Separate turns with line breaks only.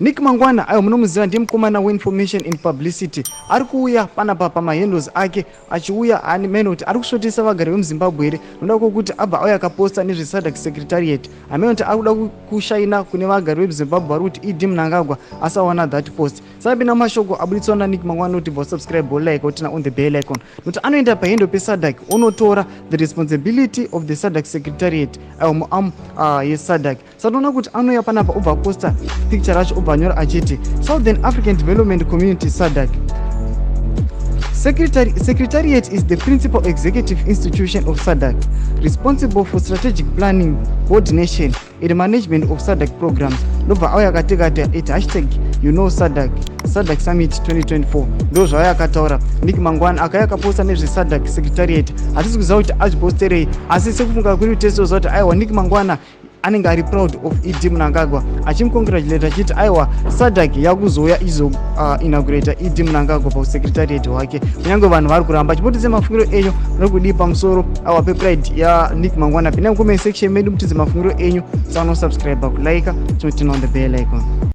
Nick Mangwana, ayo munomuziva, ndiye mukomana weinformation and publicity. Ari kuuya panapa pamahandles ake achiuya hameno kuti ari kusvotesa vagari vemuZimbabwe here, noda kwokuti abva auya akaposta nezveSADC Secretariat. Hameno kuti ari kuda kushaina kune vagari vemuZimbabwe vari kuti ED Mnangagwa asawana that post. Sapinda mashoko abuditswa naNick Mangwana kuti bva subscribe, like, oturn on the bell icon, nokuti anoenda pahandle peSADC, onotora the responsibility of the SADC Secretariat, ayo muarm yeSADC. Satoona kuti anouya panapa, obva aposta picture racho, obva anyora achiti, "Southern African Development Community, SADC Secretariat is the principal executive institution of SADC, responsible for strategic planning, coordination and management of SADC programs." Ndobva auya akatekati it #SADC, SADC Summit 2024. Ndo zvauya akataura Nick Mangwana, akauya akaposta nezveSADC Secretariat. Hatisi kuziva kuti azviposterei, asi sekufunga kuri kutestoza kuti aiwa, Nick Mangwana anenge ari proud of ED Mnangagwa, achimucongratulate achiti aiwa, SADC yakuzouya izo inaugurata ED Mnangagwa pausecretariat hwake, kunyange vanhu vari kuramba. Chipotidze mafungiro enyu muri kudii pamusoro awa pepride yaNick Mangwana? Pinda mucomment section medu, mutidze mafungiro enyu. Sanosubscribe, kulike, tinoturn on the bell icon.